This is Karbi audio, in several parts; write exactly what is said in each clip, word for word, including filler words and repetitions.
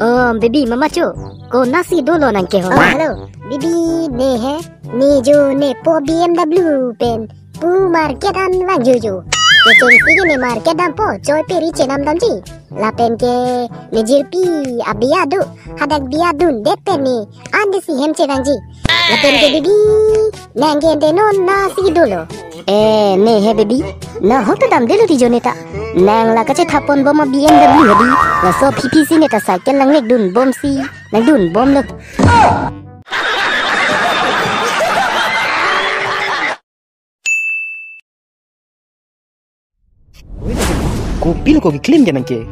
Oh, baby, mama cho. Konatsi dolo nang ke ho? Oh, hello. Baby, ne he. Ne jo nepo B M W pen pu market an vangjojo. Kechengsi ke ne market dampo, choi peri chenam damji. Lapen ke ne jirpi abiya do, hadak biya dundet pen ne an desi hem chevangji. Lapen ke baby, nang ke ante non nasi dolo. Eh, ne he baby, na hoto damdelo ti jo ne ta. Nang la kachethapon bom a B M W hadi. Laso phiphi si ne ta cycle langvek dunbomsi nang dunbomlo. Kopilo ko keklem ke nang ke?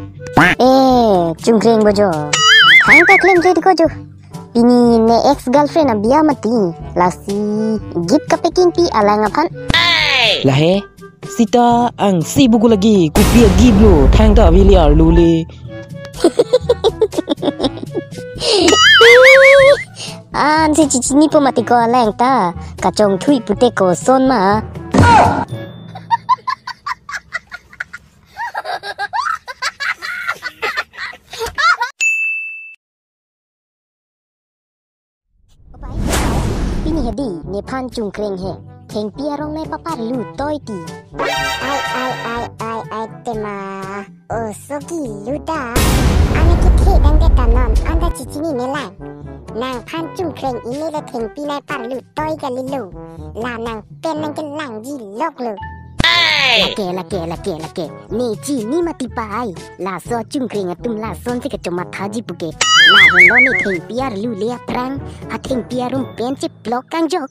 Eh, Chungkreng bo jo. Thangta klemkle ko jo. Pini ne ex girlfriend abiya mati. Lasi gift kapacking pi alang aphan. Lahei, sita angsi buku lagi kopi a-gift lo. Thangta avili arlo le. Ansi chichinipo mati ko alang ta. Kachongthui pute koson ma. Pini hadi nephan Chungkreng he thengpi arong nai paparlu toi ti. Ai, ai, ai, ai, ai, tema. O sogi luda. Ane kethe dang de tanon, anta chichini ne lang. Nangphan Chungkreng ini le thengpi nai parlu toi kalilo. La nang pen nang kelangji loklo. Lake, lake, lake, lake. Ne chini mati pai. Laso Chungkreng atum lasonsi kachomathaji puke. Lahenlo ne thengpi arlu le aphrang. Athengpi arum pen cheplok kangjok.